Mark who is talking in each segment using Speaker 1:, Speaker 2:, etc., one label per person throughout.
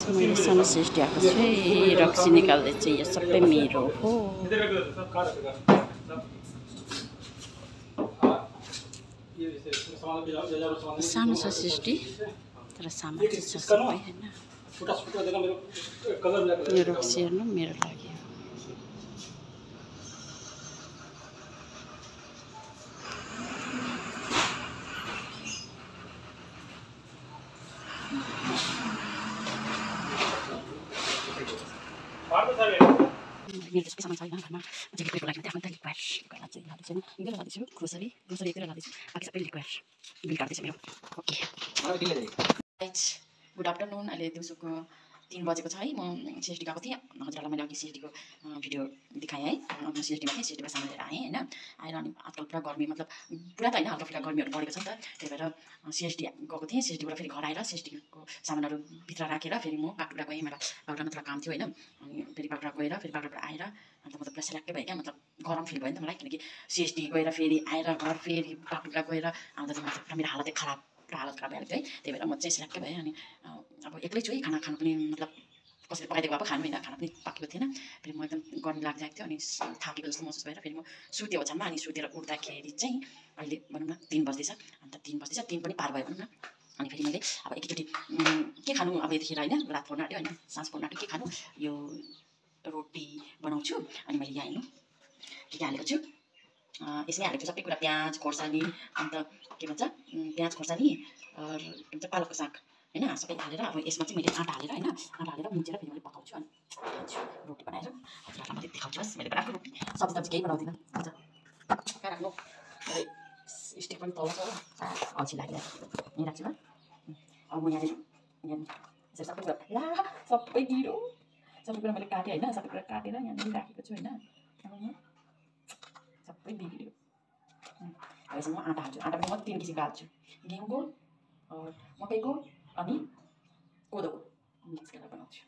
Speaker 1: मैले सानो सृष्टि आएको छु है रक्सी निकाल्दै चाहिँ यो सबै मेरो हो सानो छ सृष्टि तर सामान चाहिँ छ सबै हैन यो रक्सी हेर्नु मेरो लागि मेरो सबै सामान छ होइन घरमा चाहिँ लिक्विडको लागि मात्रै आफ्नो लिक्विड गर्न चाहिँ लाँदैछु होइन लिक्विड लाँदैछु ग्रोसरी एतिर लाँदैछु बाँकी सबै लिक्विड बिल काट्दैछ मेरो ओके गुड आफ्टरनुन अहिले दिउँसोको 3 बजेको छ है म सिएसडी गएको थिएँ हजुरहरूलाई मैले अघि सिएसडीको भिडियो देखाएँ है म सिएसडीमा थिएँ सिएसडीमा सामान लिएर आएँ होइन आएर अनि आजकल पुरा गर्मी मतलब पुरा त होइन हल्का फुल्का गर्मीहरू बढेको छ नि त त्यही भएर सिएसडी गएको थिएँ सिएसडीबाट फेरि घर आएर सिएसडीको सामानहरू भित्र राखेर फेरि म बागडोग्रा गएँ मलाई बागडोग्रामा थोरै काम थियो होइन अनि फेरि बागडोग्रा गएर फेरि बागडोग्राबाट आएर अन्त मतलब पुरा सेलेक्टै भयो क्या मतलब गरम फिल भयो नि त मलाई किनकि सिएसडी गएर फेरि आएर घर फेरि बागडोग्रा गएर आउँदा चाहिँ मतलब मेरो हालतै खराब पुरा हालत खराब भइहाल्यो है त्यही भएर म चाहिँ सेलेक्टै भएँ अनि अब एक्लै छु है खाना खानु पनि मतलब कसैले पकाइदिएको भए खानु होइन खाना पनि पाकेको थिएन फेरि म एकदम गर्मी लागिरहेको थियो अनि थाकेको जस्तो महसुस भएर फेरि म सुतेँ ओछ्यानमा अनि सुतेर उठ्दाखेरि चाहिँ अहिले भनौँ न 3 बज्दैछ अन्त 3 बज्दैछ 3 पनि पार भयो भनौँ न अनि फेरि मैले अब एकैचोटि के खानु अब यतिखेर होइन रात पर्न आँट्यो होइन साँझ पर्न आँट्यो के खानु यो रोटी बनाउँछु अनि मैले यहाँ हेर्नु के हालेको छु यसमै हालेको छु सबै कुरा प्याज खोर्सानी अन्त के भन्छ प्याज खोर्सानी के भन्छ पालकको साग होइन सबै हालेर अब यसमा चाहिँ मैले आँटा हालेर होइन आँटा हालेर मुछेर फेरि मैले पकाउँछु अनि खान्छु रोटी बनाएर हजुरहरूलाई मैले देखाउँछु बस मैले बनाएको रोटी सब्जी सब्जी केही बनाउँदिनँ हुन्छ कहाँ राख्नु स्टिक पनि तल छ हो अल्छी लागिरहेको यहीँ राख्छु ल अब म यहाँनिर यसरी सबै कुरा ला सबै गिरो सबै कुरा मैले काटेँ होइन सबै कुरा काटेर यहाँनिर राखेको छु होइन सबै बिग्रियो अब यसमा म आँटा हाल्छु आँटा पनि म 3 किसिमको हाल्छु गेहुँको मकैको अनि कोदोको मिक्स गरेर बनाउँछु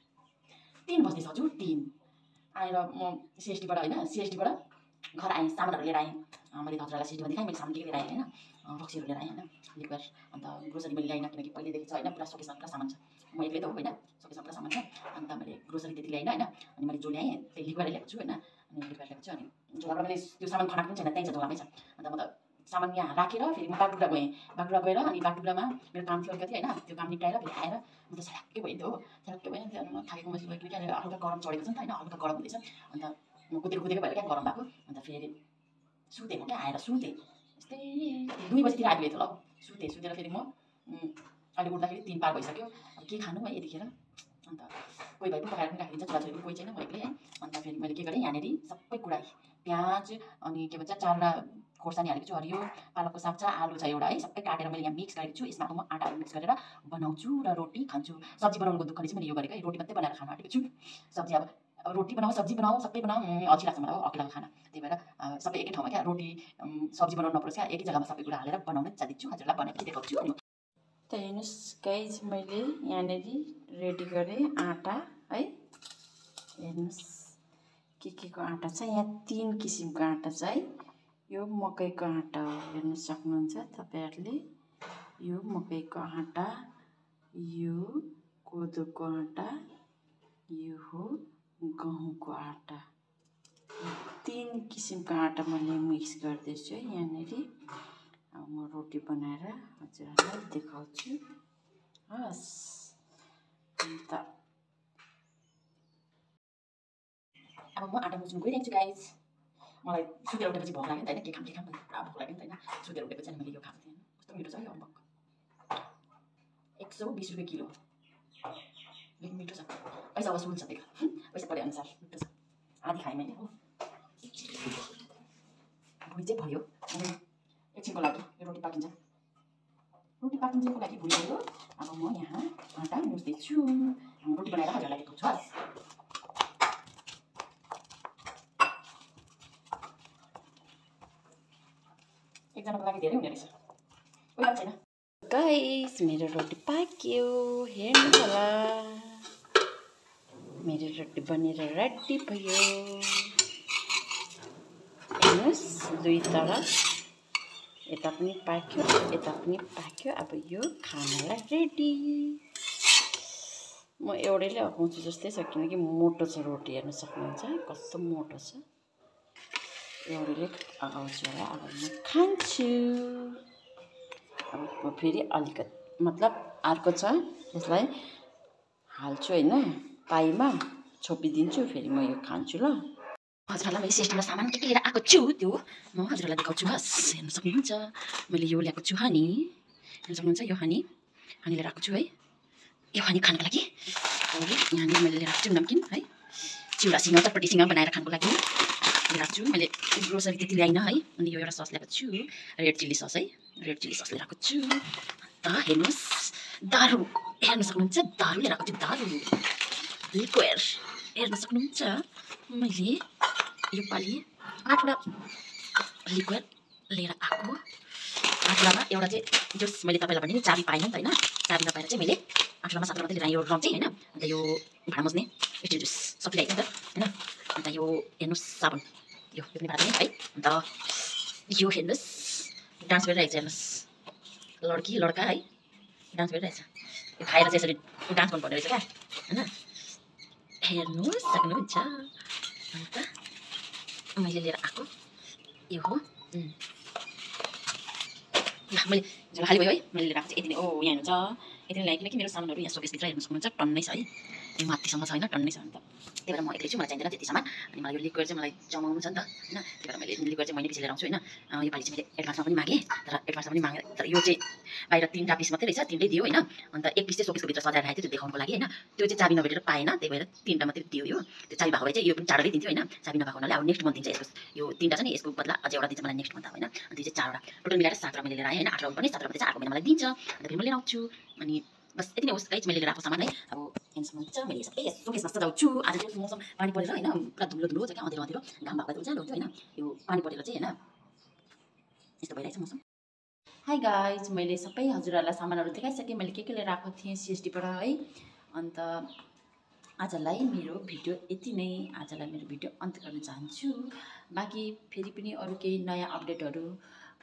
Speaker 1: 3 बज्दैछ हजुर 3 आएर म सिएसडीबाट होइन सिएसडीबाट घर आएँ सामानहरू लिएर आएँ मैले हजुरहरूलाई सिएसडीमा देखाएँ मैले सामान के लिएर आएँ होइन रक्सीहरू लिएर आएँ होइन लिक्विड अन्त ग्रोसरी मैले ल्याइनँ किनकि पहिलेदेखि छ होइन पुरा सकेसमा पुरा सामान छ म एक्लै त हो होइन सकेसमा पुरा सामान छ अन्त मैले ग्रोसरी त्यति ल्याइनँ होइन अनि मैले जो ल्याएँ त्यही लिक्विड ल्याएको छु होइन अनि लिक्विड ल्याएको छु अनि झोलाबाट मैले त्यो सामान खनाएको पनि छैन त्यहीँ छ झोलामै छ अन्त म त सामान यहाँ राखेर फेरि म बागडोग्रा गएँ बागडोग्रा गएर अनि बागडोग्रामा मेरो काम थियो अलिकति होइन त्यो काम निप्टाएर फेरि आएर म त छ्याक्कै भयो नि त हो छ्याक्कै भयो नि त म थाकेको महसुस भयो किनकि हल्का गरम चढेको छ नि त होइन हल्का गरम हुँदैछ अन्त म कुदेको भएर क्या गरम भएको अन्त फेरि सुतेँ म क्या आएर सुतेँ यस्तै 2 बजीतिर आइपुगेको थियो ल सुतेर फेरि म अहिले उठ्दाखेरि 3 पार भइसक्यो अब के खानु है यतिखेर अन्त कोही भाइ पनि पकाएर पनि राखिदिन्छ छोराछोरी कोही छैन म एक्लै है अन्त फेरि मैले के गरेँ यहाँनिर सबै कुरा प्याज अनि के भन्छ 4वटा खोर्सानी हालेको छु हरियो पालकको साग छ आलु छ एउटा है सबै काटेर मैले यहाँ मिक्स गरेको छु यसमा म आँटाहरू मिक्स गरेर बनाउँछु र रोटी खान्छु सब्जी बनाउनुको दुःखले चाहिँ मैले यो गरेको है रोटी मात्रै बनाएर खानु आँटेको छु सब्जी अब रोटी बनाऊ सब्जी बनाऊ सबै बनाऊ अल्छी लाग्छ मलाई हो अकेलाको खाना त्यही भएर सबै एकै ठाउँमा क्या रोटी सब्जी बनाउनु नपरोस् क्या एकै जग्गामा सबै कुरा हालेर बनाउन जान्दिन्छु हजुरलाई बनाएपछि देखाउँछु त हेर्नुहोस् गाइज मैले यहाँनिर रेडी गरेँ आँटा है हेर्नुहोस् के को आँटा छ यहाँ 3 किसिमको आँटा छ है यो मकैको आँटा हो हेर्न सक्नुहुन्छ तपाईँहरूले यो मकैको आँटा यो कोदोको आँटा यो हो गहुँको आँटा 3 किसिमको आँटा मैले मिक्स गर्दैछु यहाँनिर अब म रोटी बनाएर हजुरहरूलाई देखाउँछु हस् अन्त अब म आँटा मुछ्नु गइरहेको छु गाइज मलाई सुतेर उठेपछि भोक लाग्यो नि त होइन के खाम पुरा भोक लाग्यो नि त होइन सुतेर उठेपछि अनि मैले यो खाएको थिएँ कस्तो मिठो छ यो अम्बक 120 रुपियाँ किलो लेकिन मिठो छ पैसा वसुल छ देखा पैसा परे अनुसार मिठो छ आधी खाएँ मैले हो भुँडी चाहिँ भयो अनि एकछिनको लागि यो रोटी पाकिन्छको लागि भुँडी भयो अब म यहाँ आँटा मुछ्दैछु रोटी बनाएर हजुरलाई देखाउँछु हस् एकजनाको लागि धेरै हुने रहेछ कोही छैन गाइस मेरो रोटी पाक्यो हेर्नु होला मेरो रोटी बनेर रेडी भयो हेर्नुहोस् दुई तरफ यता पनि पाक्यो अब यो खानालाई रेडी म एउटैले पकाउँछु जस्तै छ किनकि मोटो छ रोटी हेर्न सक्नुहुन्छ कस्तो मोटो छ एउटैले पकाउँछु होला अब म खान्छु अब म फेरि अलिकति मतलब अर्को छ यसलाई हाल्छु हैन पाइमा छोपिदिन्छु फेरि म यो खान्छु ल हजुरहरूलाई मैले सिएसटीमा सामान के लिएर आएको छु त्यो म हजुरहरूलाई देखाउँछु हस् हेर्न सक्नुहुन्छ मैले यो ल्याएको छु हानी हेर्न सक्नुहुन्छ यो हानी लिएर आएको छु है यो हानी खानको लागि यहाँनिर मैले लिएर आएको छु नमकिन है चिउरासँग चटपटीसँग बनाएर खानको लागि लिएर आएको छु मैले ग्रोसरी त्यति ल्याइनँ है अनि यो एउटा सस ल्याएको छु रेड चिल्ली सस है रेड चिल्ली सस लिएर आएको छु अन्त हेर्नुहोस् दारु हेर्न सक्नुहुन्छ दारु लिएर आएको छु दारु लिक्वेड हेर्न सक्नुहुन्छ मैले योपालि 8वटा लिक्वेड लिएर आएको 8वटामा एउटा चाहिँ जस मैले तपाईँलाई भने नि चाबी पाइनँ नि त होइन चाबी नपाएर चाहिँ मैले 8वटामा 7वटा मात्रै लिएर आएँ यो रङ चाहिँ होइन अन्त यो भाँडा मोज्ने स्टिल जुस सबैले आइन्छ नि त होइन अन्त यो हेर्नुहोस् साबुन यो पनि भाँडा है अन्त यो हेर्नुहोस् डान्स गरिरहेको छ हेर्नुहोस् लड्की लड्का है डान्स गरिरहेछ यो खाएर चाहिँ यसरी डान्स गर्नुपर्ने रहेछ क्या होइन हेर्नुहोस् सक्नुहुन्छ अन्त मैले लिएर आएको यो हो मैले खाली भयो है मैले लिएर आएको चाहिँ यति नै ओ यहाँ हुन्छ यति नै ल्याएँ किनकि मेरो सामानहरू यहाँ सोकेसभित्र हेर्न सक्नुहुन्छ टन्नै छ है यो माथिसम्म छ होइन टन्नै छ अन्त त्यही भएर म एक्लै छु मलाई चाहिँदैन त्यति सामान अनि मलाई यो लिक्विड चाहिँ मलाई जमाउनु छ नि त होइन त्यही भएर मैले लिक्विड चाहिँ मैले पछि लिएर आउँछु होइन योपालि चाहिँ मैले एडभान्समा पनि मागेँ तर एडभान्समा पनि मागेँ तर यो चाहिँ बाहिर 3टा पिस मात्रै रहेछ 3टै दियो होइन अन्त एक पिस चाहिँ सोकेसको भित्र सजाएर राखेको थियो त्यो देखाउनको लागि होइन त्यो चाहिँ चाबी नभेटेर पाएन त्यही भएर 3टा मात्रै दियो यो त्यो चाबी भएको भए चाहिँ यो पनि 4वटै दिन्थ्यो होइन चाबी नभएको हुनाले अब नेक्स्ट मन्थ दिन्छ यसको यो 3टा छ नि यसको बदला अझै एउटा दिन्छ मलाई नेक्स्ट मन्थ होइन अनि त्यो चाहिँ 4वटा टोटल मिलाएर 7वटा मैले लिएर आएँ होइन 8वटा पनि 7वटा चाहिँ अर्को महिना मलाई दिन्छ अन्त फेरि म लिएर आउँछु अनि बस यति नै होस् गाइज मैले लिएर आएको सामान है अब हेर्न सक्नुहुन्छ मैले सबै सोकेसमा सजाउँछु आज चाहिँ मौसम पानी परेर होइन पुरा धुलो धुलो छ क्या अँधेरो अँधेरो घाम भएको चाहिँ उज्यालो हुन्थ्यो होइन यो पानी परेर चाहिँ होइन यस्तो भइरहेछ मौसम हाई गाइज मैले सबै हजुरहरूलाई सामानहरू देखाइसकेँ मैले के लिएर आएको थिएँ सिएसटीबाट है अन्त आजलाई मेरो भिडियो यति नै आजलाई मेरो भिडियो अन्त्य गर्न चाहन्छु बाँकी फेरि पनि अरू केही नयाँ अपडेटहरू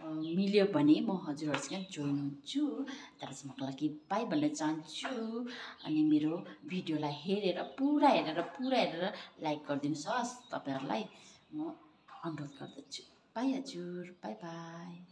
Speaker 1: मिल्यो भने म हजुरहरूसँग जोइन हुन्छु तबसम्मको लागि बाई भन्न चाहन्छु अनि मेरो भिडियोलाई हेरेर पुरा हेरेर लाइक गरिदिनुहोस् हस् तपाईँहरूलाई म अनुरोध गर्दछु बाई हजुर बाई बाई